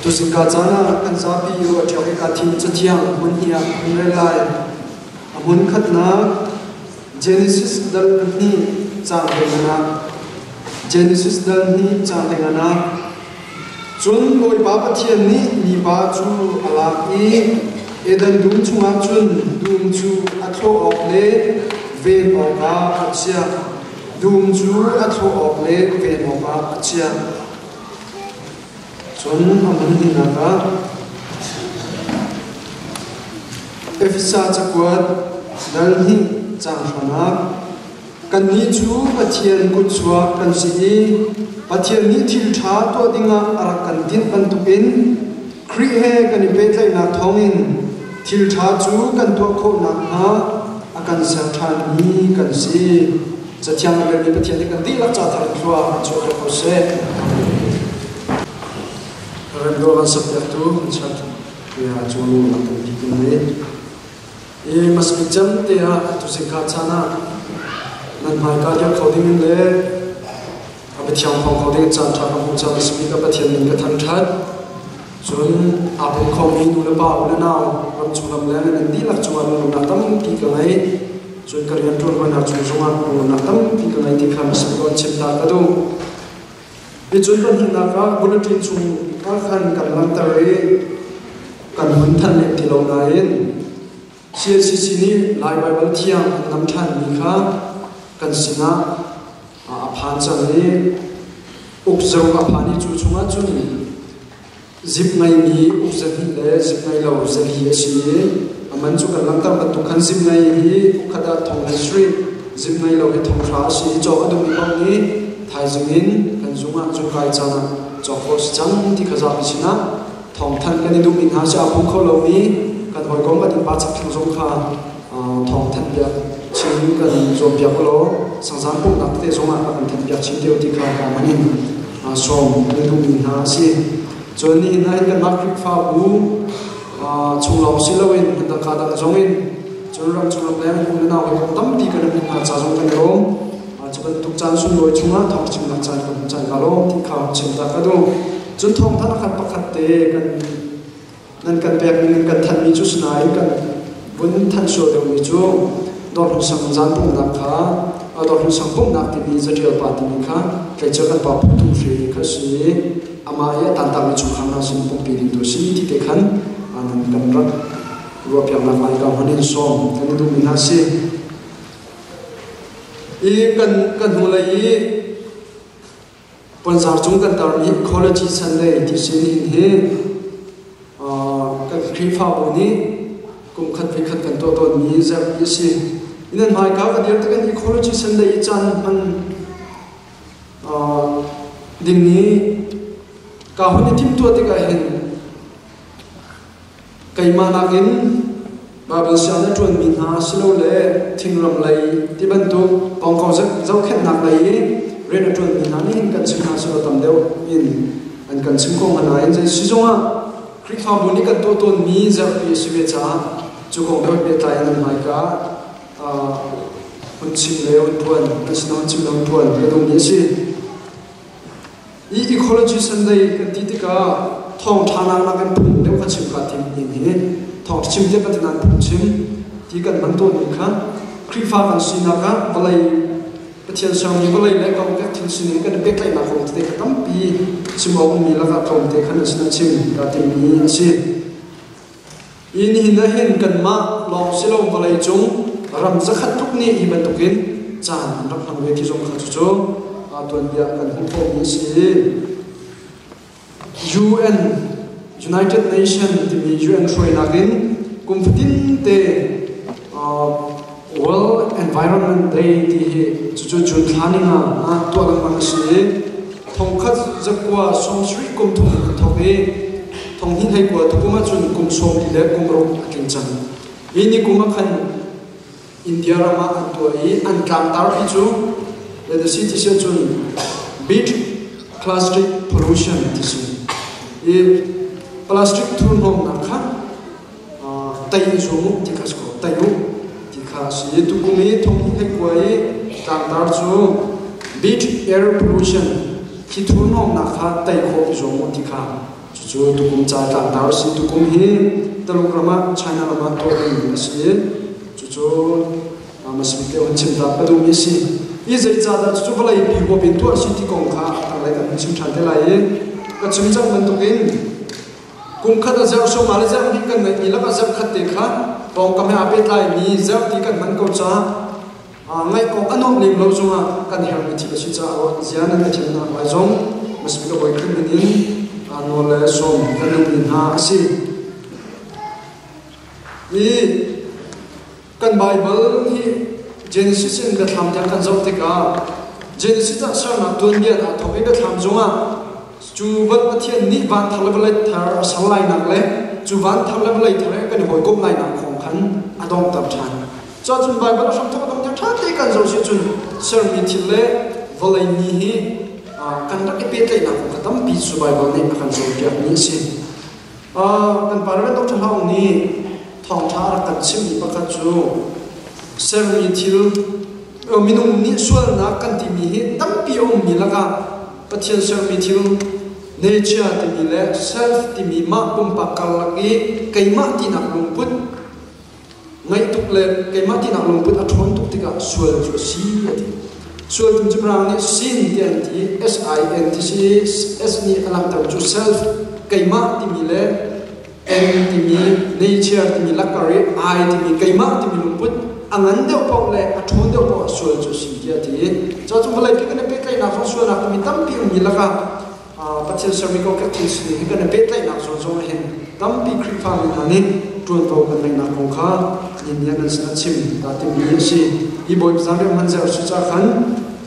Tuzingka caan ah kan zapi ruahṭiak i kaa thim cathiang hmun hnih ah kan rel lai. A hmun khatnak Genesis dal hnih caang hleinanak Genesis dal hnih caang hleinanak Cun Bawipa Pathian nih mipa cu a lak i Eden dum chungah cun dum cu a thlawh awk le ven awkah a chiah. Dum cu a thlawh awk le ven awkah a chiah. Cun a hmun hnihnak ah Efesa cakuat dal hnih caang hranak Kannih cu Pathian kutchuak kan si i Pathian nih thil ṭha tuah dingah a rak kan tinh bantukin Khrih he kan i pehtlaihnak thawngin thil ṭha cu kan tuah khawh nakhnga a kan ser ṭhanmi kan si. Cathiang a relmi Pathian nih kan dihlak ca thar in thlua an chuahter ko seh. Remdo kan sakpiaktu kan chat ya cu lam tampi kan ngei. I masbik cem te ah atu zingka caan ah nan hmaika dir kho ding in le a biathiang phong kho ding caan ṭha ka hmuh cang masbik a Pathian min ka thangṭhat. Cun aa pum khomi nu le pa u le nau ram chung ram leng in an dihlak cungah lunglawmhnak tampi ka ngei. Cun ka rianṭuan hawinak cung zongah lunglawmhnak tampi ka ngei ti kha masbik on chim ta ka duh. Ticun pahnihnak ah bulletin chung ah khan kan langhter i kan hun thanh lem ti lo nain CLCC nih Lai Baibal Thiang an nam ṭhanmi kha kan sinah a phan cang i uk zaruk a phan i cu chungah cun zip ngeimi uk zahnih le zip ngei lo zali a si i a man cu kan langhter bantuk khan zip ngei hi uk khat ah thong le sarih zip ngei lo hi thong hra a si i cawk a duhmi paoh nih thaizing in kan zung ah zungkai caan ah cawk khawh si cang ti kha zapi sinah thawngthanh kan i duhmi hna si a phu kho lomi kan hawikom kan innpa chakthlang zong kha thawngthanh piak chin kan zuampiak law sangzang pumhnak tete zongah a kan thanh piak chin deuh ti kha ka man in sawm kan duhmi hna a si. Cun nihin ah hin kanmah Khrihfabu chung lawng si loin hmundang ka dang zong in cun ram chung ram leng u le nau hawikom tampi kan um hna ca zong kan i lawm. Cu bantuk caan sunglawi chungah thawngchimnak caan kan hmu caan ka lawm ti kha chim ta ka duh. Cun thawngtha khan pakhat te kan nan kan pekmi nan kan thanhmi cu sinain kan vun thanh sual deuhmi cu dawrhlun sang zan pumhnak kha dawrhlun sang pumhnak timi zatial pa timi kha tleicia kan pa Phu Tum Hre kha si amah i a tantakmi chungkhar hna sin pumpi ding tu si ti te khan nan kan rak ruahpiaknak lai ka hman in sawm kan i duhmi hna si i kan kan hnulei i Puanzar cung kan tarmi Ecology Sunday ti si nihin hi kan Khrihfabu nih kum khat voi khat kan tuah tawnmi zarhpi a si. Nan hmaika ka dir tik in Ecology Sunday i caan hman ding ni ka hun i timhtuah tikah hin Keimah nakin Baibal siang na ṭuanmi hna silole thingram lei ti bantuk kongkau zohkhenhnak lei i rian a ṭuanmi hna nih hin kan chim hna selaw tam deuh in an kan chim ko hnga nain zei si zongah Khrihfabu nih kan tuah tawnmi zarhpi a si ve caah cu kong deuh pehtlai in an hmaika hun chim le hun ṭuan an sinah hun chim le hun ṭuan ka duhmi a si. Hi ecology Sunday kan ti tikah thawngṭha nak nakin phung deuh kha chim kaa tim ning hi thawngṭha chim tiah kan ti nain phungchim ti kan hman tawnmi kha Khrihfa kan sinak ah vawlei Pathian sermi vawlei le kokek thil sining kan i pehtlaihnak kong tete kha tampi chim awk ummi lakah tlawmte khan an sin chim kaa timmi a si. Hi nihin ah hin kanmah lawng si lo vawlei cung ram zakhat tluk nih hi bantukin caan an rak hmang ve ti zong kha cucu tuanbia kan hmuh khawhmi a si. UN United Nation timi UN hruainak in kum fatin te World Environment Day ti hi cucu June thla ni nga tuah lengmang a si i thongkhat zakua sawmsarih kum thum an thawk i thonghnih hlei kua tukum ahcun kum sawmli le kum ruk a tling cang. Hi ni kum ah khan India ram ah an tuah i an tlangtar hi cu le si ti si ahcun beach plastic pollution ti si. I plastic thurhnawmnak kha tei i zuam u ti kha si ko tei u ti kha a si tukum i thonghnih hlei kua i tlangtar cu beach air pollution thli thurhnawmnak kha tei khawh i zuam u ti kha cucu Cu tukum ca tlangtar a si. Tukum hi Taluk ram ah China ram ah tuah dingmi a si i cucu hmasabik te hun chim ta ka duhmi a si. Hi zeicahdah cucu vawlei pi huap in tuah a si ti kong kha a tanglei kan hun chim ṭhan te lai i ka chim cang bantukin kum khat a zerh sawma le zerh hnih kan ngeihmi lakah zerh khat te kha pawngkam he aa pehtlaimi zerh ti kan hman ko caah ngaih awk a nuamh lem lo zongah kan herhmi thil a si caah zia nan ka thiamnak lai zong masmi ka bawi Khrih min in nawl le sawm kan duhmi hna a si. I kan Baibal hi Genesis in biathlam tiang kan zoh tikah Genesis ah sernak tuanbia aa thawk i biathlam zongah cu van Pathian nih van thar le vawlei thar a ser lainak le cu van thar le vawlei thar he kan i hawikomh lainak kong khan a donghter ṭhan. Cuahcun Baibal a hramthawk a dongh ṭha te kan zoh si cun sermi thil le vawlei mi hi kan rak i pehtlaihnak kong kha tampi cu Baibal nih a kan cawnpiakmi a si. Kan pa Rev. Dr. Hlau nih thawngṭha a rak kan chimmi pakhat cu sermi thil minung nih sualnak kan timi hi tampi a ummi lakah Pathian sermi thil nature timi le self timi mah pumpak karlak i keimah tinak lungput Ngaih tuk le keimah tinak lungput a ṭhawn tuk tikah sual cu a si a ti. Sual cu Mirang nih sin tiah an ti, S-I-N ti si i S nih a langhter cu self, keimah timi le N timi nature timi lakar i I timi keimah timi lungput a ngan deuh paoh le a ṭhawn deuh paoh ah sual cu a si tiah a ti. Cuahcun vawlei pi kan i pehtlaihnak zong sualnak timi tampi ummi lakah Pathian sermi kokek thil sining hi kan i pehtlaihnak zawn zong ah hin tampi Khrihfami hna nih ṭuanvo kan ngeihnak kong kha nihin nan sinah chim ta timi a si. Hi Bawipa zanriah hman zer a si caah khan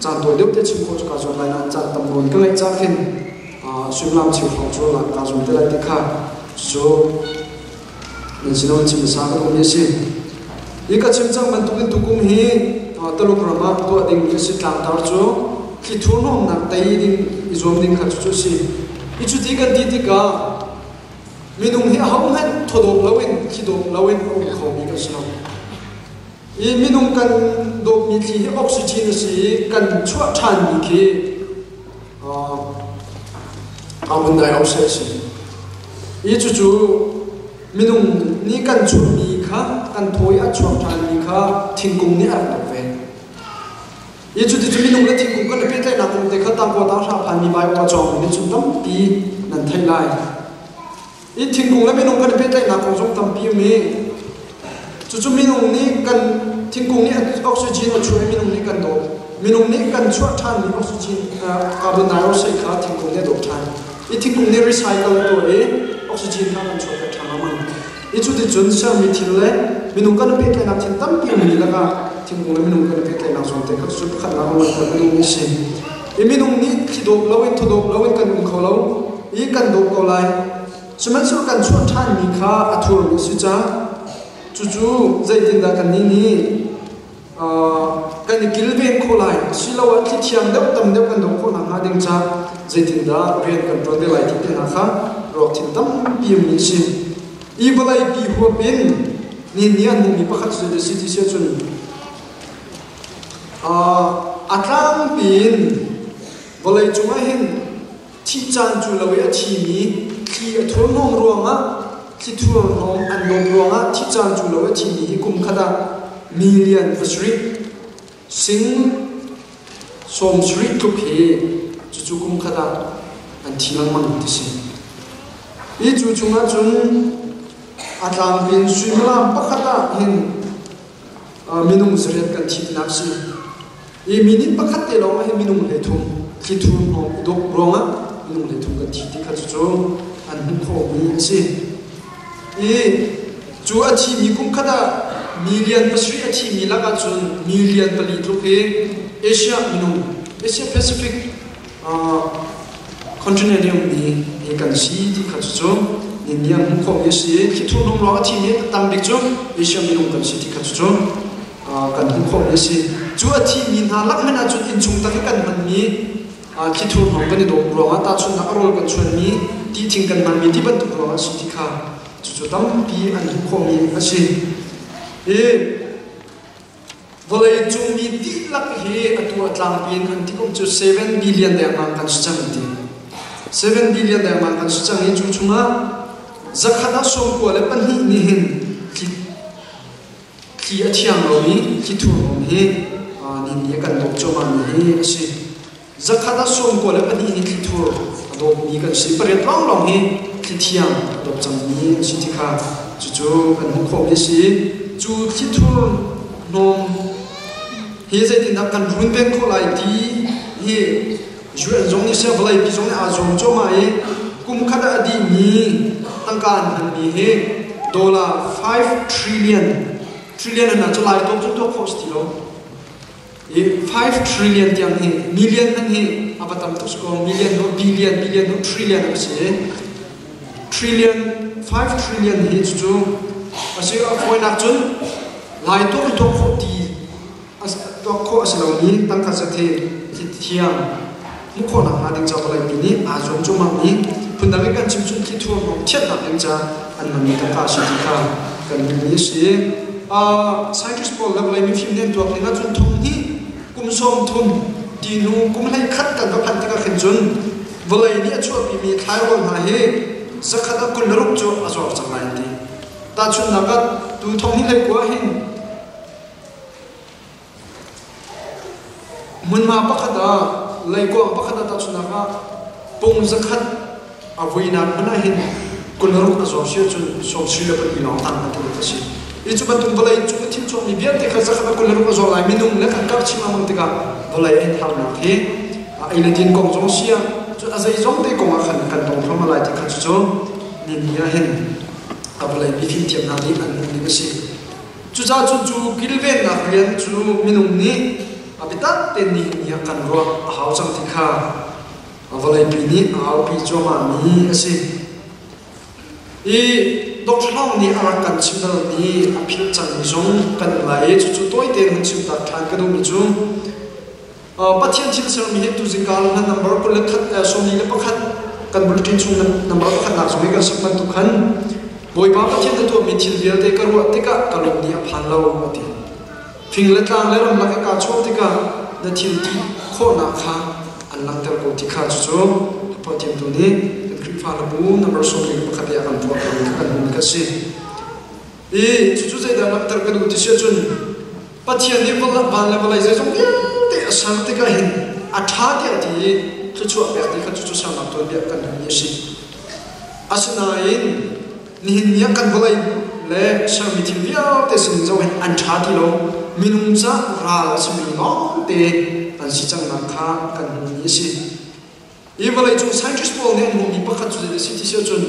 caan tawi deuh te chim khawh cu kaa zuam lai nain caan tam nawn ka ngeih caah khin suimilam cheu hrawng cu kaa zuam te lai ti kha cucu nan sinah chim hmasa ka duhmi a si. Hi ka chim cang bantukin tukum hi Taluk ram ah tuah dingmi a si tlangtar cu thli thurhnawmnak tei ding i zuam ding kha cucu a si. Hi cuti kan ti tikah minung hi ahohmanh thawdawp loin thli dawp loin a um khomi kan si lo. I minung kan dawpmi thli hi oxygen a si i kan chuah ṭhanmi khi carbon dioxide a si. I cucu minung nih kan chuahmi kha kan thaw i a chuak ṭhanmi kha thingkung nih a rak dawp ve. I cuti cu minung le thingkung kan i pehtlaihnak kong te kha tangkaw tanghra phanmi Bible a cawngmi nih cun tampi nan theih lai. I thingkung le minung kan i pehtlaihnak kong zong tampi um i cucu minung nih kan thingkung nih oxygen a chuah i minung nih kan dawp. Minung nih kan chuah ṭhanmi oxygen carbon dioxide kha thingkung nih a dawp ṭhan. I thingkung nih recycle a tuah i oxygen kha kan chuahter ṭhan lengmang. I cuticun sermi thil le minung kan i pehtlaihnak thil tampi ummi lakah thingkung le minung kan i pehtlaihnak zawn te kha cucu pakhatnak a langhter ka duhmi a si. I minung nih thli dawp loin thawdawp loin kan um kho lo i kan dawp ko lai. Sihmanhsehlaw kan chuah ṭhanmi kha a thurmi a si caah cucu zeitindah kannih nih kan i kilven khawh lai asiloah thli thiang deuh tam deuh kan dawp khawh nakhnga ding caah zeitindah rian kan ṭuan te lai ti te hna kha ruak thil tampi ummi a si. I vawlei pi huap in ni ni an hmuhmi pakhat cu zei si ti si ahcun a tlangpi in vawlei cungah hin Thih caan cu lo i a thimi thli a thurhnawm ruangah thli thurhnawm an dawp ruangah thih caan cu lo a thimi hi kum khat ah million pasarih sing sawm sarih tluk hi cucu kum khat ah an thi lengmang ti si. Hi cu chungah cun a tlangpi in suimilam pakhat ah hin minung zariat kan thitnak si. Hi minute pakhat te lawng ah hin minung 13 thli hnawm i dawp ruangah minung 33 kan thi ti kha cucu an hmuh khawhmi a si. I cu a thimi kum khat ah million pasarih a thimi lakah cun million pali tluk hi Asia minung Asia Pacific continent i ummi hi kan si ti kha cucu nin nih an hmuh khawhmi a si i thli thurhnawm ruang a thimi tam bik cu Asia minung kan si ti kha cucu kan hmuh khawhmi a si. Cu a thimi hna lak hmanh ahcun innchung tak i kan hmanmi thli thurhnawm kan i dawp ruangah tahchunhnak a rawl kan chuanmi ti thing kan hmanmi ti bantuk ruangah a si ti kha cucu tampi an hmuh khawhmi a si. Hi vawlei cung mi dihlak hi atu a tlangpi in an ti kum cu 7 billion dengmang kan si cang an ti. 7 billion dengmang kan si cang i cu chungah 192 nih hin thli a thiang lomi thli thurhnawm hi nihin ni kan dawp cuahmahmi hi a si. 192 hi thli thur a dawpmi kan si. Pariat lawnglawng hi thli thiang a dawp cangmi an si ti kha cucu kan hmuh khawhmi a si. Cu thli thur hnawm hi zeitindah kan runven khawh lai ti hi UN zong nih seh vawleipi zong nih aa zuam cuahmah i kum khat ah a dihmi tangka an hmanmi hi dollar 5 trillion trillion an cu lai tuak cu tuak khawh si ti lo i 5 trillion tiang hi million hmanh hi a va tam tuk ko million no billion billion no trillion a si trillion 5 trillion hi cu a si a fawinak cun lai tuak tuak khawh ti tuak khawh a si lomi tangka zathe thiang hmuh khawhnak hnga ding ca vawleipi nih aa zuam cuahmahmi phundang in kan chim cun thli thurhnawm thianhnak ding ca an hmanmi tangka a si ti kha kan hmuhmi a si. Scientist pawl le vawlei mifim nih an tuak ning ahcun thong hnih kum 30 ti hnu kum 11 kan va phanh tikah khin cun vawlei nih a chuahpimi thlairawl hna hi 126 cu a zuar cang lai an ti. Tahchunhnak ah tu thong hnih hlei kua hin Hmunhma pakhat ah leikuang pakhat ah tahchunhnak ah pung zakhat a vuinak hmun ah hin 26 a zawr si ahcun 74 lawng tang an ti a si. I cu bantuk vawlei cung i thil chuakmi vialte kha zakhat a 26 a zawr lai minung le kan karh chin lengmang tikah vawlei a harnak hi ei le din kong zong si ah cun a zeizong te kong ah khan kan tong thluahmah lai ti kha cucu ni ah hin a vawlei mifim thiam hna nih an hmuh ning a si. Cucaah cun cu kilvennak rian cu minung nih a biatak tein nihin ni ah kan ruah a hau cang ti kha vawleipi nih a aupi cuahmahmi a si. I Dr. Long nih a rak kan chim balmi a philh cangmi zong kan um lai i cucu tawi tein hun chim tak ṭhan ka duhmi cu Pathian thil sermi hi tuzingka na number 21 41 kan bulletin chung number pakhatnak zong i kan sak bantuk khan Bawipa Pathian na tuahmi thil vialte ka ruah tikah ka lung nih a phan lo a ti. Fing le tlang le ramlak i kaa chawh tikah na thil ti khawhnak kha an langhter ko ti kha cucu Pathian tu nih kan Khrihfa hlabu number 71 i a kan phuah kha kan hmuh kha si. I cucu zeidah langhter ka duh ti si ahcun Pathian nih van le vawlei zeizong vialte a ser tikah hin a ṭha tiah ti i thluachuah pek ti kha cucu sernak tuanbia kan hmuhmi a si. Asinain nihin ni ah kan vawlei le sermi thil vialte sining zoh hin an ṭha ti lo. Minung ca ral a simi lawngte an si cangnak kha kan hmuhmi a si. Hi vawleicung scientist pawl nih an hmuhmi pakhat cu zei a si ti si ahcun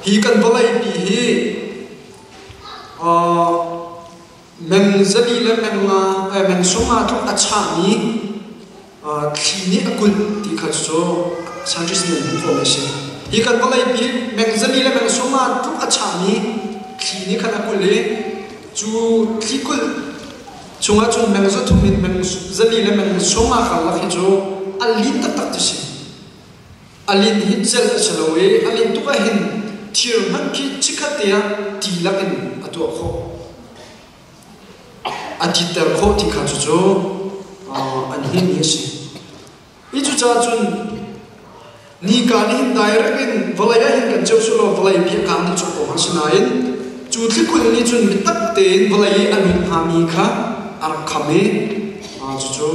hi kan vawleipi hi meng zali le meng nga meng sung nga tluk a chahmi thli nih a kulh ti kha cu scientist nih an hmuh khawhmi a si. Hi kan vawleipi meng zali le meng sung nga tluk a chahmi thli nih khan a kulh i cu thli kulh chungah cun meng 300 in meng 400 le meng 50 karlak hi cu a lin taktak ti si. A lin hi celh a si lo i a lin tuk ah hin thir hmanh khi chikkhat te ah ti lak in a tuah khawh. A titter khawh ti kha cucu an hmuhmi a si. Hi cucaah cun nika nih hin direct in vawlei ah hin kan ceu sual law vawlei pi a kang dih cawk ko hnga. Asinain cu thlikulh nih cun biatak tein vawlei i a lut hngami kha a rak kham i cucu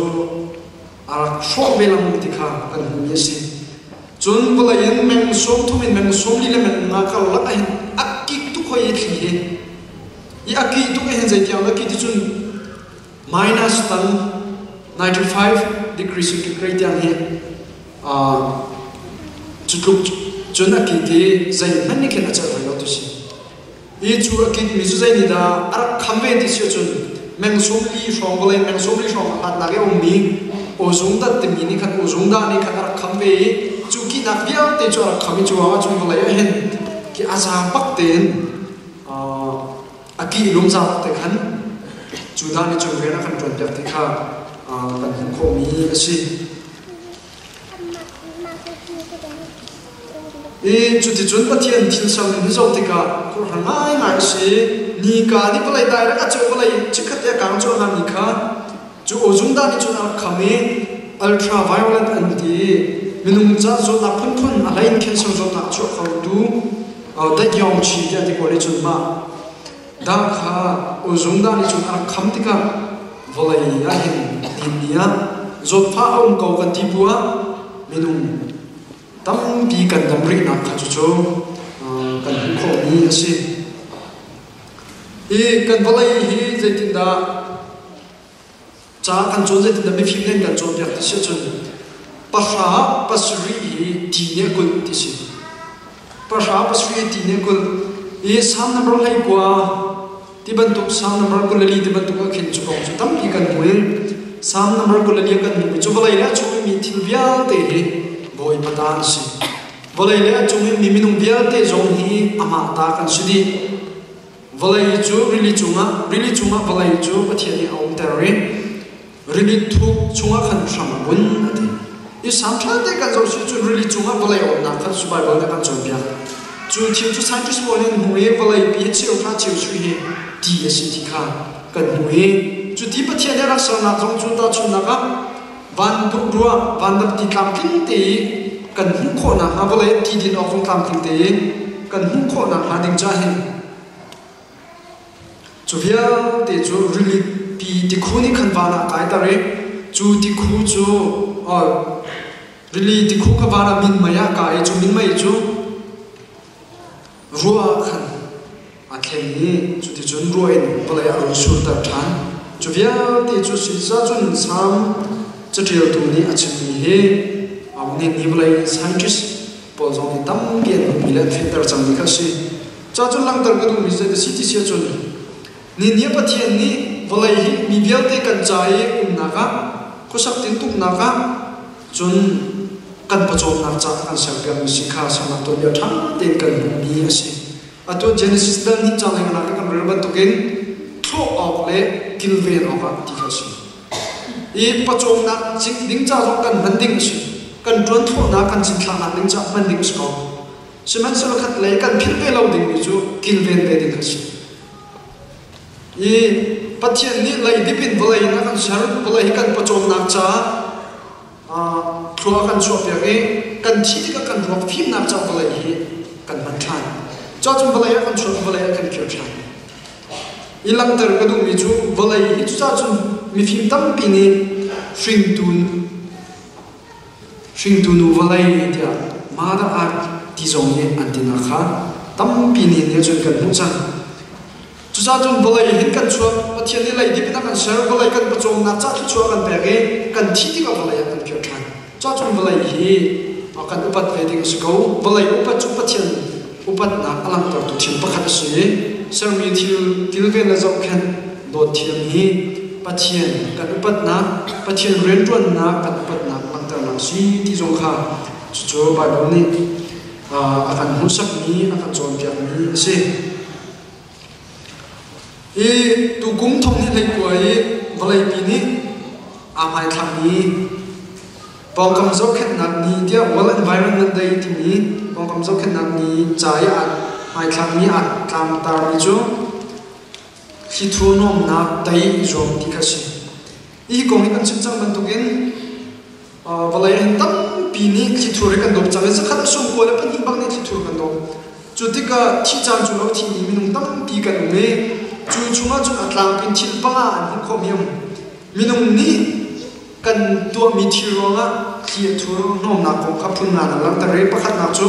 a rak hrawh ve lengmang ti kha kan hmuhmi a si. Cun vawlei in meng 30 in meng 40 le meng nga karlak ah hin a kik tuk hoi i thli hi. I a kih tuk i hin zeitiang dah kih ti cun minus tan 95 degree centigrade tiang hi cu tluk cun a kik i zeihmanh nih khin a celh hlei lo ti si. Hi cu a kikmi cu zei nih dah a rak kham ve ti si ahcun meng 40 hrawng vawlei meng 40 hrawng a hlatnak i a ummi ozone dat timi nih khan ozone dah nih khan a rak kham ve i cu kihnak vialte cu a rak kham i cu ruangah cun vawlei ah hin ki a zaang bak tein a kih lungzau te khan Judah nih cun rian a kan ṭuanpiak ti kha kan hmuh khawhmi a si. I cuticun Pathian thil ser ning hi zoh tikah khuaruahhar ngaingai a si. Nika nih vawlei direct a ceu vawlei chikkhat te a kang cu a hngami kha cu ozung dah nih cun a rak kham i a Ultraviolet an ti i minung ca zawtnak phunphun a hlei in cancer zawtnak a chuah khotu datyawng chi tiah ti kawl i cun mah dah kha ozone dah nih cun a rak kham tikah vawlei ah hin ni ah zawtfah a um ko kan ti bu ah minung tampi kan dam rihnak kha cucu kan hmuh khawhmi a si. Hi kan vawlei hi zeitindah ca kan cawn zeitindah mifim nih kan cawnpiak ti si ahcun pahra pasarih hi ti nih a kulh ti si. Pahra pasarih ti nih a kulh i Psalm number 19 ti bantuk Psalm number 24 ti bantuk ah khin cu kong cu tampi kan hmu i Psalm number 24 kan hmuhmi cu vawlei le a chung mi thil vialte hi Bawipa ta an si. Vawlei le a cung i mi minung vialte zong hi amah ta kan si dih. Vawlei cu rili cungah rili cungah vawlei cu Pathian nih a umter i rili thuk chungah khan hram a bun a ti. I Psalm ṭha te kan zoh si cun rili cungah vawlei a umnak khan cu Baibal nih a kan cawnpiak. Cu thil cu scientist pawl nih an hmuh i vawlei pi hi cheu hra cheu sui hi ti a si ti kha kan hmuh i cu ti Pathian nih a rak sernak zong cu tahchunhnak ah van duh ruah van dap ti tlamtling te i kan hmuh khawh nakhnga vawlei ti din awk zong tlamtling te i kan hmuh khawh nakhnga ding ca hin cu vialte cu rili pi tikhu nih khan van ah kaiter i cu tikhu cu rili tikhu kha van ah minmei ah kai i cu minmei cu ruah ah khan a thlen i cuticun ruah in vawlei a run surter ṭhan. Cu vialte cu si cun Salm caṭialtu nih a chimmi hi ni ni vawlei scientist pawl zong nih tampi an hmuhmi le an fehter cangmi kha a si. Ca cun langhter ka duhmi zei a si ti si ahcun ni ni Pathian nih vawlei hi mi vialte kan ca i umnak ah khuasak tintuknak ah cun kan pawcawmnak caah kan serpiakmi si kha sernak tuanbia ṭha tein kan hmuhmi a si. Atu Genesis dal hnih cang lengmang kan rel bantukin thlawh awk le kilven awkah ti kha a si. I pawcawmnak ding ca zong kan hman ding a si. Kan ṭuan thlawhnak kan cinthlaknak ding ca hman ding a si ko. Sihmanhsehlaw khat lei kan philh ve lo dingmi cu kilven ve ding kha a si. I Pathian nih leidip in vawlei in a kan ser, vawlei hi kan pawcawmnak caah thlua kan chuahpiak i kan thih tikah kan ruak fimnak caah vawlei hi kan hman ṭhan. Cuahcun vawlei ah kan chuak vawlei ah kan kir ṭhan. I langhter ka duhmi cu vawlei hi cucaah cun mifim tampi nih hringtu hringtu nu vawlei tiah mother earth ti zong nih an tinak kha tampi nih nih cun kan hmuh cang. Cucaah cun vawlei hin kan chuak, Pathian nih leidip in a kan ser, vawlei kan pawcawmnak ca thluachuah kan pek i kan thih tikah vawlei ah kan kir ṭhan. Cucaah cun vawlei hi kan upat ve ding a si ko. Vawlei upat cu Pathian upatnak a langhtertu thil pakhat a si i sermi thil kilven le zohkhenh dawt thiam hi Pathian kan upatnak, Pathian rianṭuannak kan upatnak langhternak a si ti zong kha cucu Baibal nih a kan hmuhsakmi, a kan cawnpiakmi a si. Hi tukum thong hi hleikua i vawleipi nih aa hmaithlakmi pawngkam zohkhenhnak ni tiah World Environment Day timi pawngkam zohkhenhnak ni ca i aa hmaithlakmi aa tlangtarmi cu thli nuamnak tei i zuam ti kha a si. Hi kong hi kan chim cang bantukin Vawlei hin tampi nih thlithur hi kan dawp cang i zakhat a sung kua le pahnih bak nih thlithur kan dawp. Cu tikah thih caan cu lo thimi minung tampi kan um i cu chungah cun a tlangpi in thil panga an hmuh khawhmi um. Minung nih kan tuahmi thil ruangah thli a thur hnawmnak kong kha phun nga an langhter i pakhatnak cu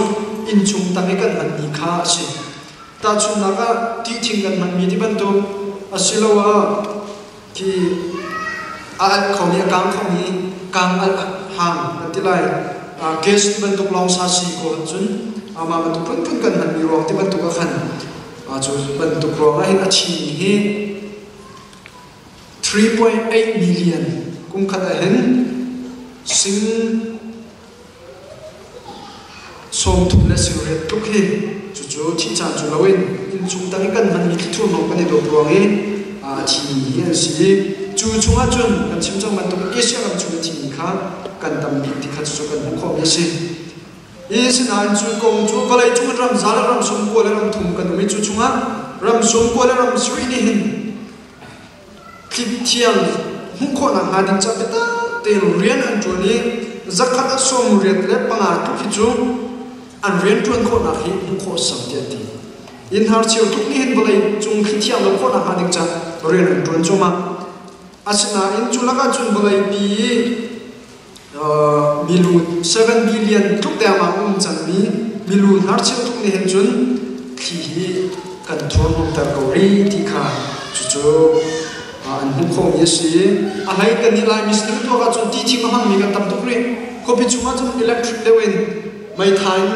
innchung tang i kan hmanmi kha a si. Tahchunhnak ah tihthing kan hmanmi ti bantuk asiloah Khi a alh khomi a kang khomi kang alh hang kan ti lai. Gas ti bantuk lawng sa si ko cun amah bantuk phunphun kan hmanmi ruang ti bantuk ah khan cu bantuk ruang ah hin a thimi hi 3.8 million kum khat ah hin sing 30 le 80 tluk hi cucu thih caan cu loin innchung tang i kan hmanmi thli-thurhnawm kan i dawt ruang i a thimi hi an si i cu chungah cun kan chim cang bantuk Asia ram chung i thimi kha kan tam bik ti kha cucu kan hmuh khawhmi a si. Hi sinain cu kong cu vawlei cung ram za le ram 90 le ram thum kan um i cu chungah ram 90 le ram sarih nih hin thli thiang hmuh khawhnak hnga ding ca biatak. tein rian an ṭuan i 185 tluk hi cu an rianṭuan khawhnak hi hmuh khawh a si cang tiah an ti. Inn hnarcheu tluk nih hin vawlei cung thli thiang lo khawhnak hnga ding cah rian an ṭuan cuahmah. Asinain cu lakah cun vawleipi i milu 7 billion tluk dengmang um cangmi milu hnarcheu tluk nih hin cun thli hi kan thurhnawmter ko rih ti kha cucu an hmuh khawhmi a si. A hlei kan nih Laimi sin tuak ahcun ti thing a hmangmi kan tam tuk rih. Khuapi chungah cun electric deuh in meitha in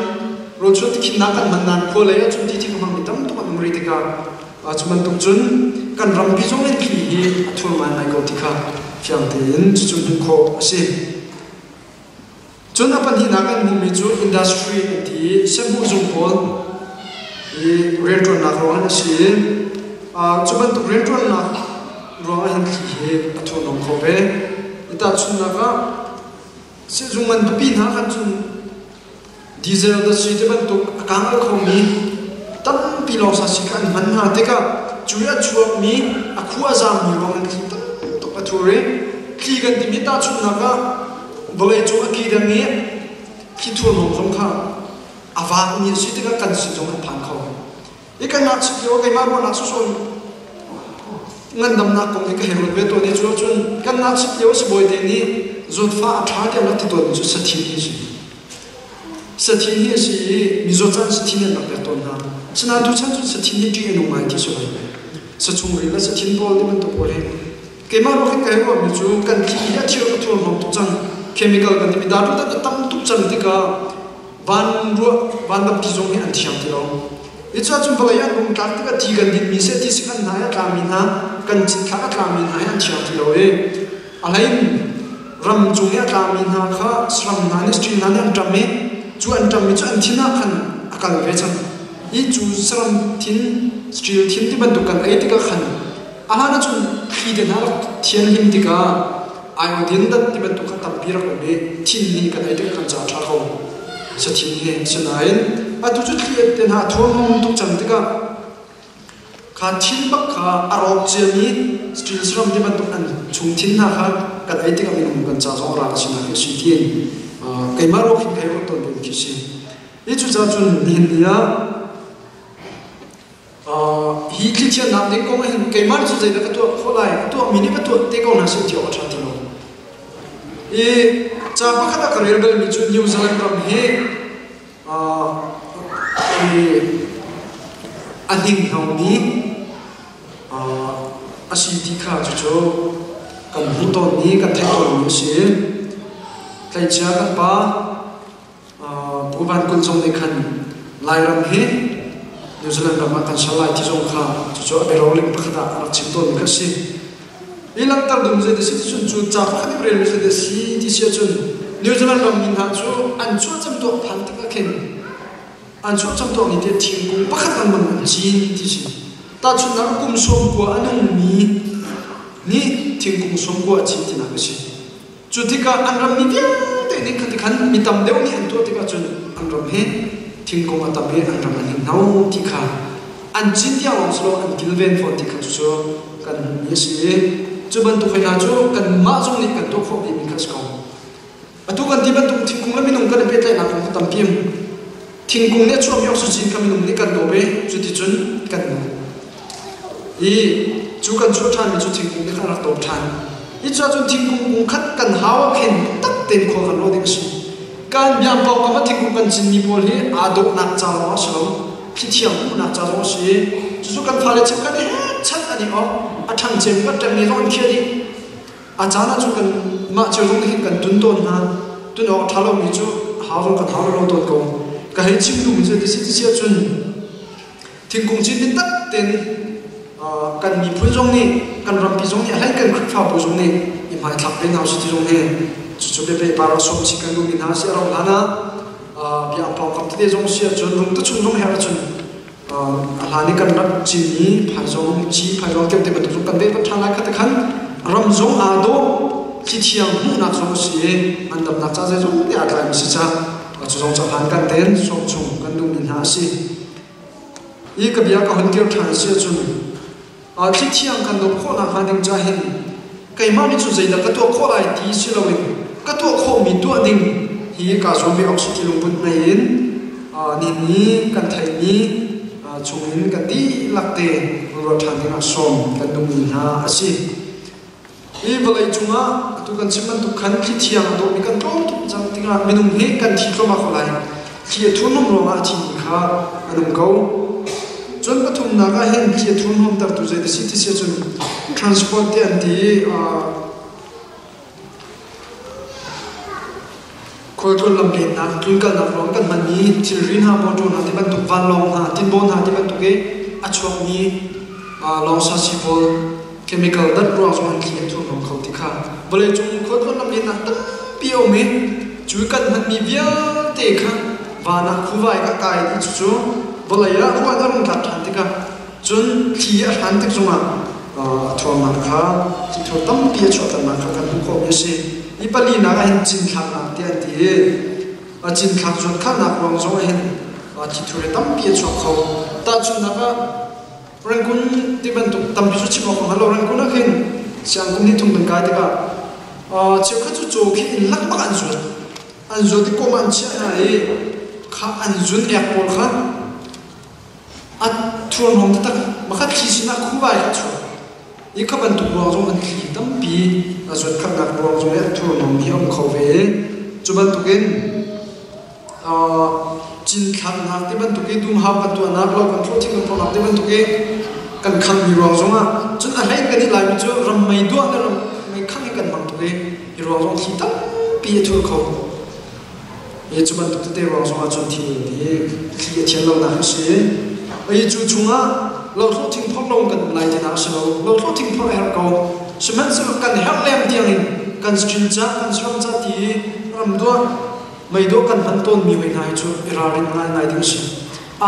rawlchuan tikhinnak kan hman nain khua lei ahcun ti thing a hmangmi tam tuk an um rih tikah cu bantuk cun kan rampi zong in thli hi a thur ngaingai ko ti kha fiang tein cucu hmuh khawh a si. Cun a pahnihnak kan hmuhmi cu industry an ti i sehhmuh pawl i rianṭuannak ruangah a si i cu bantuk rianṭuannak ruangah hin thli hi a thurhnawm kho ve. I tahchunhnak ah sehzung ngan pipi hna khan cun diesel da si ti bantuk a kang al khomi tampi lawng sa si kha an hman hna tikah cu i a chuakmi a khu a zaammi ruang in thli tam tuk a thur i thli kan timi tahchunhnak ah vawleicung a ki dang i thli thurhnawm zong kha a vaakmi a si tikah kan sin zong an phan kho. I kan ngakchit lio keimah ruahnak sawsawh ngandamnak kong hi ka hei ruat ve tawn i cu ahcun kan ngakchit lio sibawi te nih zawtfah a ṭha tiah rak ti tawn cu sathin hi a si. Sathin hi a si i mizaw caan sathin an rak pek tawn hna. Sinain tuchan cu sathin hi ṭih a nung ngai ti si lo. Sachung ril le sathin pawl ti bantuk pawl hi keimah ruak hi ka hei ruahmi cu kan thi hi a thir a thurhnawm tuk cang. Chemical kan timi dah tuk tam tuk cang tikah van ruah vanram ti zong hi an thiang ti lo. I cuahcun vawlei an rung tlak tikah ti kan dinmi seh ti si kan hna i a tlami hna kan cinthlak a tlami hna hi an thiang ti lo i a hlein ram cung i a tlami hna kha saram hna nih stream hna nih an ṭam i cu an ṭammi cu an thin ah khan a kal ve cang. I cu saram thin steel thin ti bantuk kan ei tikah khan a hlan ahcun thli te hna rak thianhlim tikah iodine dat ti bantuk kha tampi rak um i thin nih kan ei tikah kan ca ṭha kho. Sathin hi sinain atu cu thli te hna a thurhnawm tuk cang tikah kha thin bak kha a rawk ciami steel saram ti bantuk an chung thin hna kha kan ei tikah minung kan ca zong ral a sinak hi a si tiin keimah rawk hin hei ruat tawn ding khi si. Hi cucaah cun nihin ni ah hi thlichiatnak ding kong ah hin keimah nih cun zeidah ka tuah khawh lai, ka tuahmi nih ka tuah te ko hna seh ti awk a ṭha ti lo. I ca pakhat ah ka rel balmi cu New Zealand ram hi a hninghnomi a si ti kha cucu kan hmuh tawnmi, kan theih tawnmi a si. Tleicia kan pa Pu Van Kulh zong nih khan Lairam hi New Zealand ram ah kan ser lai ti zong kha cucu a biaroling pakhat ah a rak chim tawnmi kha a si. I langhter dum zei ti si ti cun cu ca pakhat i relmi zei ti si ti si ahcun New Zealand ram mi hna cu an chuahcam tuak phan tikah khin an chuahcam tuak ni te thingkung pakhat lengmang an cin ti si. Tahchunhnak kum 90 a nungmi nih thingkung 90 a cin tinak a si. Cu tikah an rammi vialte nih khati khan mi tam deuh nih an tuah tikah cun an ram hi thingkung a tam i an ram an hninghno ti kha an cin tiang lawng si lo an kilven fawn ti kha cucu kan hmuhmi a si i cu bantuk hoi hna cu kanmah zong nih kan tuah khawh vemi kha a si ko. Atu kan ti bantuk thingkung le minung kan i pehtlaihnak kong kha tampi um. Thingkung nih a chuahmi oxygen kha minung nih kan dawp i cuticun kan nung. I cu kan chuah ṭhanmi cu thingkung nih khan a rak dawp ṭhan. Hi cu ahcun thingkung kung khat kan hau ah khin tak tein khua kan ruah ding a si. Kan biang pawngkam ah thingkung kan cinmi pawl hi aa dawhnak ca lawng ah si lo, thlithiang hmuhnak ca zong a si i cucu kan fale cheukhat nih chan an i awk, a ṭhang cem kan ṭemmi zong an khiah dih. A caan ah cun kan mah cio zong nih hin kan tun tawn hna. Tun awk a ṭha lomi cu hau zong kan hau lo tawn ko. Ka hei chim duhmi cu ti si ti si ahcun thingkung cin biatak tein kan miphun zong nih kan rampi zong nih a hlei kan Khrihfabu zong nih i hmaithlak ve hna usih ti zong hi cucu biape para sawm chih kan duhmi hna si a rauh hlan ah bia pawngkam tete zong si ahcun rung te chung zong herh ahcun a hlan i kan rak cinmi phaizawng ci phaizawng tiang te bantuk zong kan ve vat ṭhan lai kha te khan ram zong aa dawh thlithiang hmuhnak zong a si i ngandamnak ca zeizong te aa tlaimi si ca cu zong ca hlan kan ten sawm chung kan duhmi hna a si. I ka bia ka hun kir ṭhan si ahcun thli thiang kan dawp khawh nakhnga ding ca hin Keimah nih cun zeidah ka tuah khawh lai ti si loin ka tuah khawhmi tuah ding hi kaa zuam ve awk si ti lungput ngei in nihin kan theihmi chungin kan dihlak te ruah ṭhan dingah sawm kan duhmi hna a si. Hi vawlei cungah atu kan chim bantuk khan thli thiang a dawhmi kan tlawm tuk cang tikah minung hi kan thi thluahmah ko lai. Thli a thurhnawm ruangah a thimi kha an um ko. Cun pathumnak ah hin thli a thurhnawmtertu zei ti si ti si ahcun transport te an ti i khualtlawn lamlennak tlunkalnak ruang kan hmanmi thilri hna motor hna ti bantuk vanlawng hna tinbaw hna ti bantuk i a chuakmi lawngsa pawl chemical dat ruang zong an thli an thurhnawm kho ti kha vawleicung khualtlawn lamlennak tampi a um i cu kan hmanmi vialte kha van ah khuvai a kai i cucu vawlei ah ruah a rung tlak ṭhan tikah cun thli a hran tik zongah a thuamnak kha thithur tampi a chuahternak kha kan hmuh khawhmi a si. Hi palinak ah hin cinthlaknak tiah an ti i a cinthlak zuatkhalnak ruang zong ah hin thithur hi tampi a chuak kho. Tahchunhnak ah Rangoon ti bantuk tampi cu chim awk ka hngal lo. Rangoon ah khin siangkum ni thum kan kai tikah cheukhat cu caw khi inn lak bak an zuat. An zuat i kawm an chiah hna i kha an zun ek pawl kha a thurhnawm taktak makhat thli sinah khuvai kha chuak. I kha bantuk ruang zong an thli tampi a zuatkhatnak ruang zong i a thurhnawm hi a um kho ve i cu bantukin cinthlaknak ti bantuk i dumhau kan tuahnak lo kan thlawh thing kan phorhnak ti bantuk i kan khammi ruang zongah cun a hlei kan i laimi cu ram mei duah le ram mei khang hi kan hmang tuk i hi ruang zong thli tampi a thur kho. Hi cu bantuk tete ruang zongah cun thil hi thli a thian lonak a si. Hi cu chungah lothlawh thing phorh lo kan um lai tinak a si lo. Lothlawh thing phorh a herh ko. Sihmanhsehlaw kan herh lem tiangin kan stream ca kan saram ca ti i ram duah mei dawh kan hman tawnmi hoi hna hi cu i ralrin ngaingai ding a si.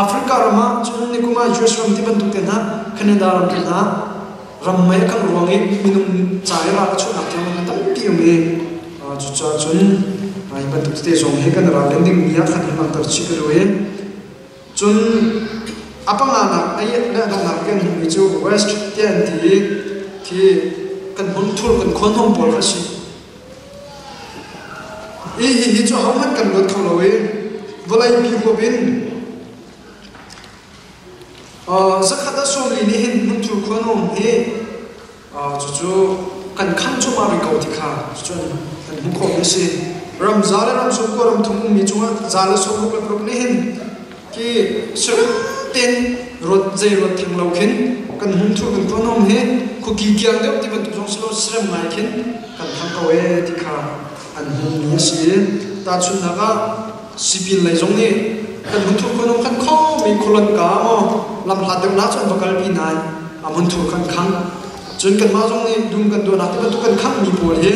Africa ram ah cun nikum ah US ram ti bantuk te hna Canada ram te hna ram mei a kangh ruang i minung ca i ral a chuahnak tiang a tampi um i cucaah cun hi bantuk tete zong hi kan ralrin dingmi ah khan hi langhter chih ka duh i cun a panganak ai le a donghnak kan hmuhmi cu west tiah an ti i khi kan hmun thur kan khuanhawm pawl kha a si. Hi hihi cu ahohmanh kan luat kho lo i vawleipi huap in zakhat ah 40 nih hin hmunthur khuanawm hi cucu kan kham cuahmah rih ko ti kha cucu an hmuh khawhmi a si. Ram za le ram 90 ram thum ummi cungah 166 nih hin khi saram tein ruat zei ruat theng lo khin kan hmunthur kan khuanawm hi khuaki kiang deuh ti bantuk zong si lo saram ngai khin kan thang ko ee ti kha an hmuhmi a si. Tahchunhnak ah sipin lei zong nih kan hmunthur khuanawm khan khomi khualon ka maw lamhlat deuh nak cu an va kalpi nain a hmunthur kan khang. Cun kanmah zong nih dum kan tuahnak ti bantuk kan khanghmi pawl hi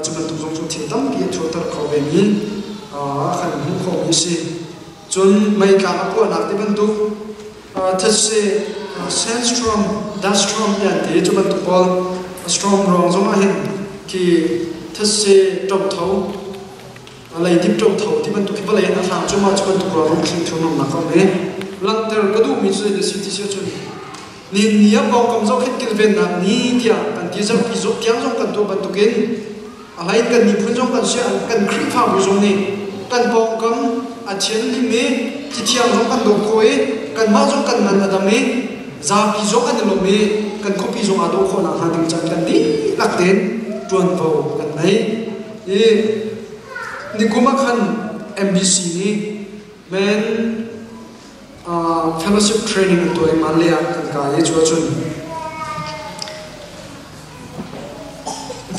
cu bantuk zong cu thil tampi a thurter kho vemi kan hmuh khawhmi a si. Cun meitlang a puahnak ti bantuk thetse sandstorm, dust storm ti an ti cu bantuk pawl storm ruang zong ah hin khi thetse ṭotho leidip ṭotho ti bantuk khi vawlei in a hlang cuahmah cu bantuk ruang thil thurhnawmnak a um i langhter ka duhmi cu zei si ti si ahcun ni ni ah pawngkam zohkhenh kilvennak ni tiah kan ti zarhpi zawh tiang zong kan tuah bantukin a hlei kan miphun zong kan si kan Khrihfabu zong nih kan pawngkam a thianhlim i thithiang zong kan dawh khawh i kanmah zong kan ngan a dam i zapi zong an i lawm i kan khuapi zong aa dawh khawh nakhnga ding caan kan dihlak tein ṭuanvo kan ngei. I nikum ah khan MBC nih men fellowship training an tuah i Manle ah kan kai i cu ahcun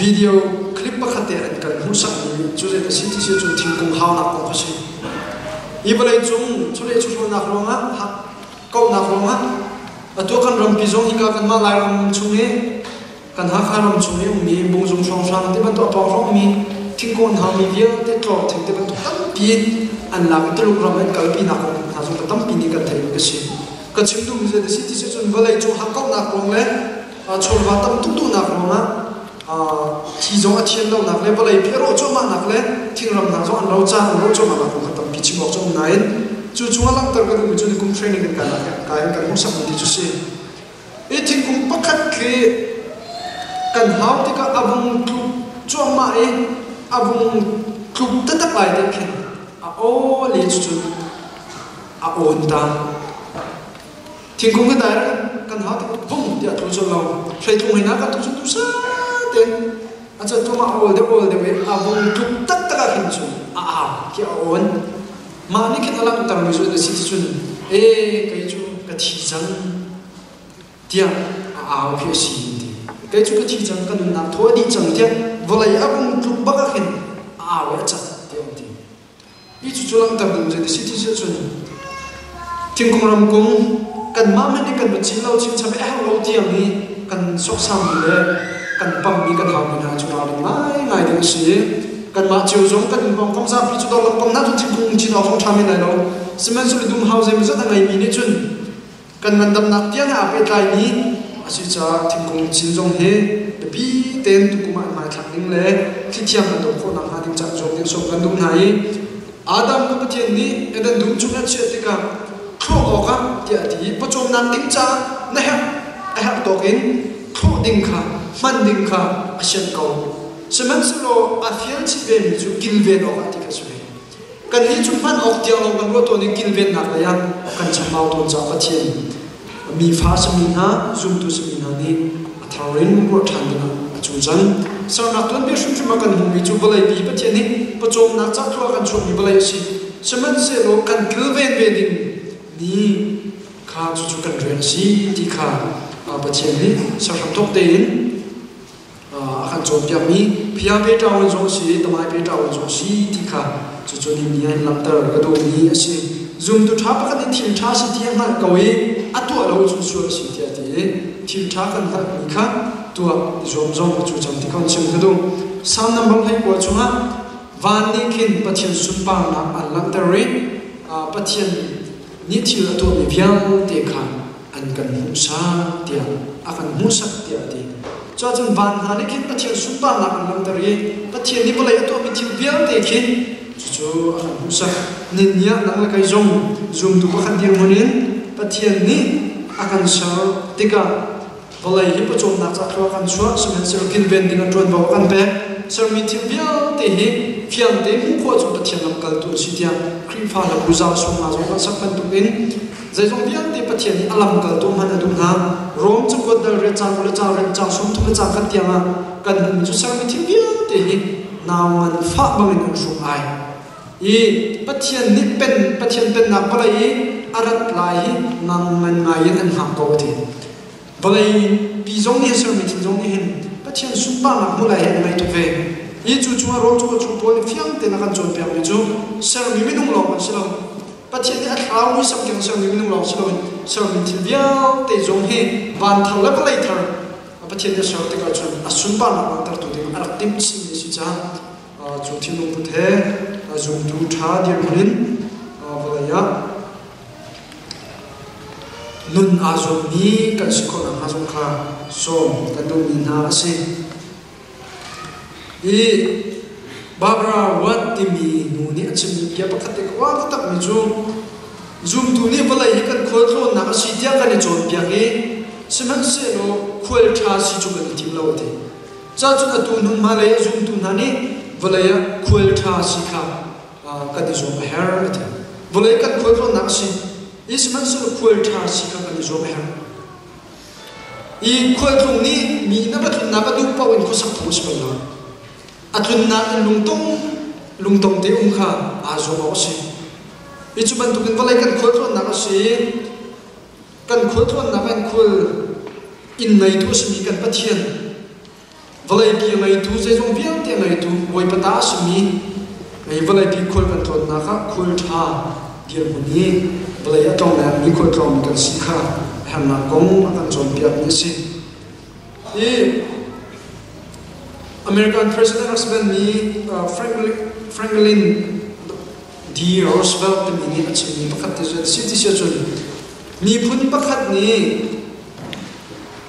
Video clip pakhat te an kan hmuhsakmi cu zei a si ti si cun thingkung haunak kong kha si. Hi vawleicung chawleh chawhrawlnak ruangah kauhnak ruangah atu kan rampi zong hika kanmah Lairam chung i kan Hakha ram chung i ummi Bungzung hrawnghrang ti bantuk a pawng hrawngmi thingkung an haumi vialte tlawr thing ti bantuk tampi an lak i Tuluk ram an kalpinak kong hna zong tampi nih kan theihmi ka si. Ka chim duhmi cu a si ti si cun vawleicung hakkauhnak ruang le chawlva tam tuk duhnak ruangah thi zong a thian lonak le vawlei pi a rawh cuahmahnak le thingram hna zong an roca an rawh cuahmahnak kong kha tampi chim awk cu um nain cu chungah langhter ka duhmi cu nikum training kan kai kai in kan hmuhsakmi ti cu si. Hi thingkung pakhat khi Kan hau tikah a vung tluk cuahmah i a vung tluk taktak lai te khin a aw le cucun a awn ta. Thingkung kan dai kan hau tik vung tiah tlu cun lo. Hreitlung hin kan tu cun dusa tein a cat tlum ah awl deuh awl deuh i a vung tluk taktak ah khin cun a au khi a awn. Mah nih khin a langhter mi cu na si ti cun e kei cu ka thi cang tiah a au khi a si ti. Kei cu ka thi cang ka nunnak thaw a dih cang tiah vawlei a vung tluk bak ah khin a au i a cat tiah an ti. Hi cu cu langhter ding cu si ti si cun thingkung ramkung kanmah hmanh nih kan va cin lo chinchap i a herh lo tiang hi kan sawksammi le kan pammi kan haumi hna cu ralring ngaingai ding a si. Kanmah cio zong kan pawngkam zapi cu dawr lamkam hna cun thingkung cin awk zong ṭha men lai lo. Sihmanhsehlaw dumhau zeimawzat a ngeimi nih cun kan ngandamnak tiang he aa pehtlaimi a si caah thingkung cin zong hi biapi tein tukum ah hmaithlak ding le thlithiang kan dawh khawh nakhnga ding caah zuam ding sawm kan duh hna i Adam ka Pathian nih Eden dum chung a chiah tikah thlawh awkah tiah a ti i pawcawmnak ding caah na herh a herh tawk in thlawh ding kha hman ding kha a sianh ko. Sihmanhsehlaw a fial chih vemi cu kilven awkah ti kha a si ve. Kannih cu hman awk tiang lawng kan ruah tawn i kilvennak lei ah kan chambau tawn caah Pathian mi fa simi hna, zumtu simi hna nih a thar in ruah ṭhan dingah a cu cang. Sernak tuanbia hrimhrim ah kan hmuhmi cu vawleipi Pathian nih pawcawmnak ca thua kan chuahmi vawlei a si. Sihmanhsehlaw kan kilven ve ding ni kha cucu kan rian a si ti kha Pathian nih serhram thawk tein a kan cawnpiakmi phia pe ṭawn zong si tamai pe ṭawn zong si ti kha cucu ni ni an langhter ka duhmi a si. Zumtu ṭha pakhat nih thil ṭha si ti a hngalh ko i a tuah lo cu sual a si tiah a ti i thil ṭha kan hngalhmi kha tuah i zuam zong cu cang ti kha chim ka duh. Salm number 19 chungah van nih khin Pathian sunparnak an langhter i Pathian nih thil a tuahmi vialte kha an kan hmuhsak tiah a kan hmuhsak tiah a ti. Cuahcun van hna nih khin Pathian sunparnak an langhter i Pathian nih vawlei a tuahmi thil vialte khi cucu a kan hmuhsak. Ninni ah nang le kei zong zumtu pakhat dirhmun in Pathian nih a kan ser tikah vawlei hi pawcawmnak ca thlua kan chuah sihmanhsehlaw kilven ding a ṭuanvo a kan pek. Sermi thil vialte hi fiang tein hmuh khawh cu Pathian lamkaltu a si tiah Khrihfa le bu zau sung hna zong kan sak bantukin Zeizong vialte Pathian nih a lamkaltu hman a duh hna. Rom cakuat dal riat cang le cang riat cang 30 le cang khat tiangah kan hmuhmi cu sermi thil vialte hi nau ngan fah bangin an hrum ai. I Pathian nih pen Pathian pennak vawlei i a rat lai hi ngang ngan ngai in an hngak ko a ti. Vawlei pi zong nih sermi thil zong nih hin Pathian sunparnak hmuh lai hi an ngai tuk ve. I cu chungah Rom cakuat chung pawl nih fiang tein a kan cawnpiakmi cu sermi minung lawng kan si lo. Pathian nih a thlarau muisam keng sermi minung lawng si loin sermi thil vialte zong hi van thar le vawlei thar Pathian nih a ser tikah cun a sunparnak langhtertu ding a rak timh chihmi a si caah cu thinlung put he zumtu ṭha dirhmun in vawlei ah nun aa zuammi kan si khawh nakhnga zong kha sawm kan duhmi hna a si. Hi Barbara Watt timi nu nih a chimmi bia pakhat te ka uar taktakmi cu zumtu nih vawlei hi kan khualtlawnnak a si tiah kan i cawnpiak i sihmanhsehlaw khual ṭha si cu kan i tim lo a ti. Cacun atu hnu hmailei ah zumtu hna nih vawlei ah khual ṭha si kha kan i zuam a herh a ti. Vawlei kan khualtlawnnak a si i sihmanhsehlaw khual ṭha si kha kan i zuam a herh. I khualtlung nih mi inn a va tlunnak a duh paoh in khuasak phung a si bal lo. A tlunnak in lungtong lungtong te um kha aa zuam awk a si. Hi cu bantukin vawlei kan khualtlawnnak a si i kan khualtlawnnak ah khual inn ngeitu a simi kan Pathian vawleipi a ngeitu zeizong vialte a ngeitu Bawipa ta a simi mei vawleipi khual kan tlawnnak ah khual ṭha dirhmun i vawlei a tlonglengmi khual tlawngmi kan si kha a hernak kong a kan cawnpiakmi a si. Hi American President Roosevelt nih Franklin D. Roosevelt timi nih a chimmi pakhat te cu si ti si ahcun miphun pakhat nih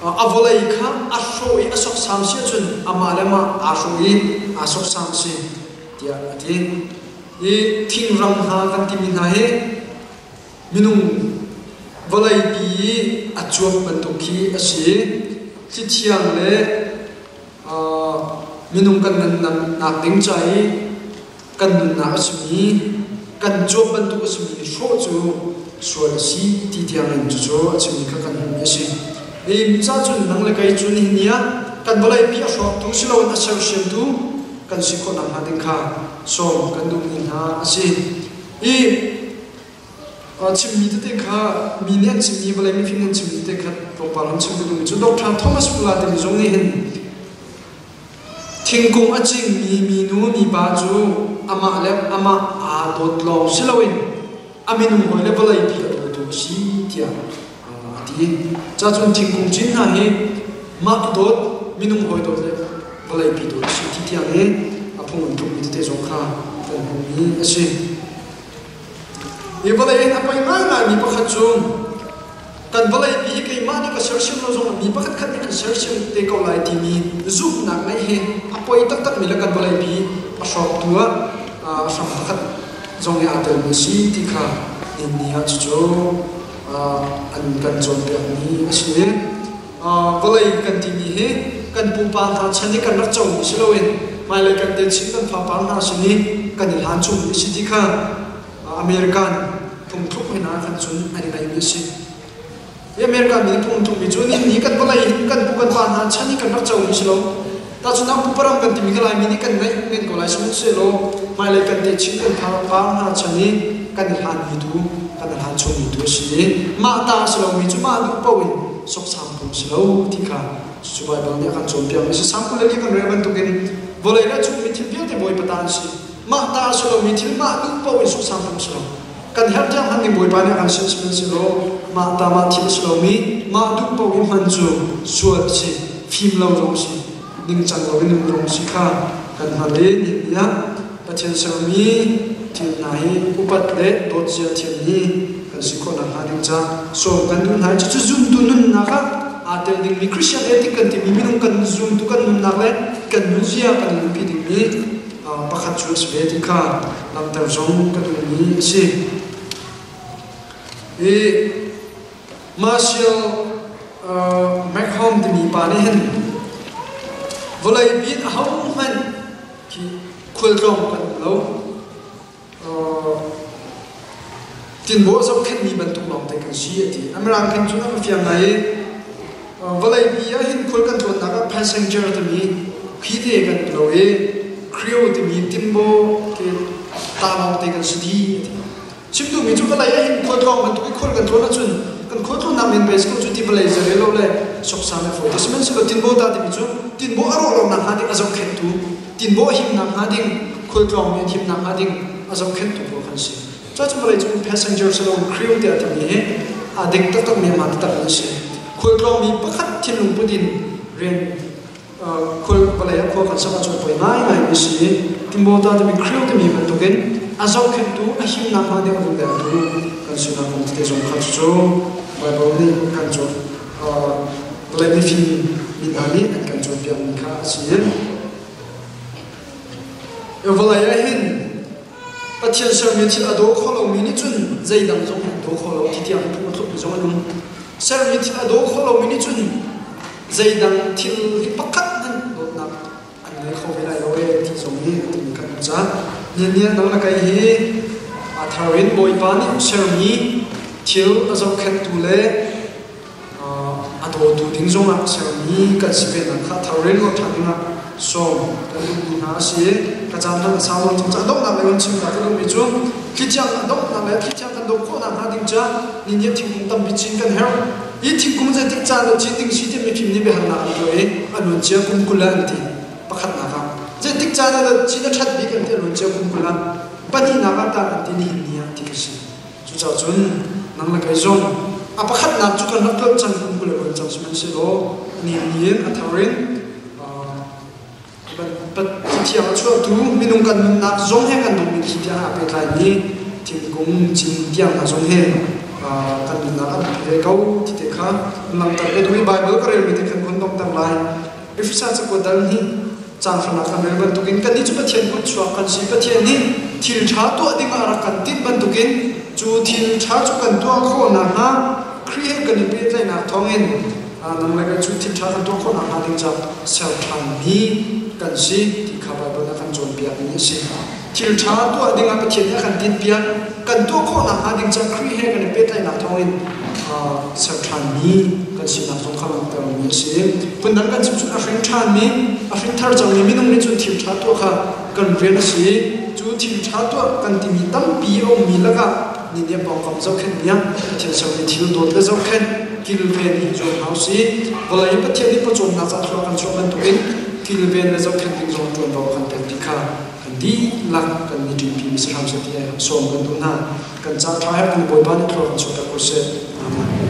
A vawlei kha a hrawh i a sawksam si ahcun amah le amah aa hrawh i aa sawksam si tiah a ti. Hi thingram hna kan timi hna hi minung vawleipi i a cuap bantuk khi a si. Thlithiang le Minung kan nunnak ding ca i kan nunnak a simi kan cuap bantuk a simi hrawh cu sual a si ti tiangin cucu a chimmi kha kan hmuhmi a si. Hi ca cun nang le kei cu nihin ni ah kan vawleipi a hrawktu siloin a sersiamtu kan si khawh nakhnga ding kha sawm kan duhmi hna a si. Hi chimmi tete kha mi nih an chimmi vawlei mifim nih an chimmi tete kha tlawmpal an chim ka duhmi cu Dr. Thomas Fuller timi zong nih hin Thingkung a cingmi minu mipa cu amah le amah aa dawt lawng si loin a minung hawi le vawleipi a dawtu a si tiah a ti. Cacun thingkung cin hna hi mah i dawt, minung hawi dawt le vawleipi dawt a si ti tiang i a phung an tlukmi tete zong kha kan hmuhmi a si. Hi vawlei in a poi ngaingaimi pakhat cu kan vawleipi hi keimah nih ka sersiam lo zongah mi pakhat khat nih an sersiam te ko lai timi zumhnak ngeih hi a poi taktakmi le kan vawleipi a hrawktu ah a hram pakhat zong hi aa telmi a si ti kha ni ah cucu an kan cawnpiakmi a si. Vawlei kan timi hi kan pupa hna chan i kan rak comi si loin hmailei kan techin kan fapar hna sin i kan i hlan chungmi a si ti kha American phungthluk hna khan cun an i ngaihmi a si. Hi American mi phungthlukmi cu ni ni kan vawlei hin kan pu kan pa hna chan i kan rak comi si lo. Tahchunhnak puparam kan timi ka Laimi nih kan ngaih men ko lai sihmanhsehlaw hmailei kan techin kan fapar hna chan i kan i hlanmi tu kan i hlan chungmi tu a si i mah ta a si lomi cu mah duh paoh in sawksam phung si lo ti kha cucu Baibal nih a kan cawnpiakmi si. Sang 24 kan rel bantukin vawlei le chungmi thil vialte Bawipa ta an si. Mah ta a si lomi thil mah duh paoh in sawksam phung si lo. Kan herh tiang hmanh ning Bawipa nih a kan sin sihmanhsehlaw mah ta mah thil a si lomi mah duh paoh in hman cu sual a si, fim lo zong a si, ningcang loin um zong a si kha kan hngalh i nihin ah Pathian sermi thil hna hi upat le dawt zia thiam hi kan si khawh nakhnga ding ca sawm kan duh hna i cucu zumtu nunnak ah aa tel dingmi Christian ethic kan timi minung kan zumtu kan nunnak le kan nunzia kan nunpi dingmi pakhat cu a si ve ti kha langhter zong ka duhmi a si. Hi Marshall McHome timi pa nih hin vawlei bit ahohmanh khi khualtlawng kan um lo. Tinbaw zohkhenhmi bantuk lawngte kan si a ti. Mirang khin cun a va fiang ngai i vawleipi ah hin khual kan tlawnnak ah passenger timi khi te kan lo i crew timi tinbaw ke ta lawngte kan si dih a ti. Chim duhmi cu vawlei ah hin khualtlawng bantuk i khual kan tlawn ahcun kan khualtlawnnak men base ko cu ti vawlei zere lo le soksan le fawi te. Sihmanhsehlaw tinbaw ta timi cu tinbaw a rawh lo nakhnga ding a zohkhenhtu tinbaw a himnak hnga ding khualtlawngmi an himnak hnga ding a zohkhenhtu pawl kan si. Cuacun vawlei cung passenger si loin crew tiah timi hi a dik taktakmi a hmaan taktakmi a si. Khualtlawngmi pakhat thinlung put in rian khual vawlei ah khua kan sak ahcun poi ngaingai mi si. Timota timi crew timi bantukin a zohkhenhtu a himnak hnga ding a rundengtu kan sinak kong tete zong kha cucu Bible nih kan cawn vawlei mifim mi hna nih an kan cawnpiakmi kha a si. Vawlei ah hin Pathian sermi thil a daw kho lomi nih cun zeidang zong an daw kho lo ti tiang phung a tlukmi zong an um. Sermi thil a daw kho lomi nih cun zeidang thil hi pakhat hmanh dawtnak an ngei kho ve lai lo ee ti zong hi a timi kan um caan. Nian nian nang le kei hi a thar in Bawipa nih sermi thil a zohkhenhtu le a dawtu ding zongah sermi kan si ve nak kha thar in ruah ṭhan dingah sawm kan duhmi hna a si. Ka caan hman a sau lo cang caah donghnak lei on chim ta ka duhmi cu thlitiang a donghnak le thlitiang kan doh khawh nakhnga ding ca ni nih thingkung tampi cin kan herh. Hi thingkung zeitik caan le cin ding si ti mifim nih biahalnak an tuah i a luan cia kum 20 ah an ti. Pakhatnak ah zeitik caan ah cin a ṭhat bik an ti a luan cia kum 20 ah. Pahnihnak ah tah an ti nihin ni ah ti a si. Cucaah cun nang le kei zong a pakhatnak cu kan rak tlolh cang kum 20 rual cang sihmanhsehlaw ni ni in a thar in thli thiang a chuahtu minung kan nunnak zong he kan dawtmi thli thiang aa pehtlaimi thingkung cin tiang hna zong he kan nunnak an biapi ve ko ti te kha langhter ka duh i Baibal ka relmi te khan kun donghter lai. Efesa cakuat dal hnih caang hranak kan rel bantukin kannih cu Pathian kutchuak kan si. Pathian nih thil ṭha tuah dingah a rak kan tinh bantukin cu thil ṭha cu kan tuah khawh nakhnga Khrih he kan i pehtlaihnak thawngin Nang le kei cu thil ṭha kan tuah khawh nakhnga ding caah ser ṭhanmi kan si ti kha Baibal a kan cawnpiakmi a si. Thil ṭha tuah dingah Pathian nih a kan tinhpiak. Kan tuah khawh nakhnga ding caah Khrih he kan i pehtlaihnak thawngin ser ṭhanmi kan sinak zong kha langhtermi a si. Phundang kan chim cun a hrin ṭhanmi, a hrin thar cangmi minung nih cun thil ṭha tuah kha kan rian a si. Cu thil ṭha tuah kan timi tampi a ummi lakah ni nih pawngkam zohkhenh mi ah Pathian sermi thil dawt le zohkhenh kilven hi zuam hna usih. Vawlei Pathian nih pawcawmnak caah thlua kan chuah bantukin kilven le zohkhenh ding zong ṭuanvo a kan pek ti kha kan dihlak kan i ṭinpi mi si hram seh ti sawm kan duh hna. Kan ca ṭha herh kan Bawipa nih thlua kan chuahter ko seh. Amen.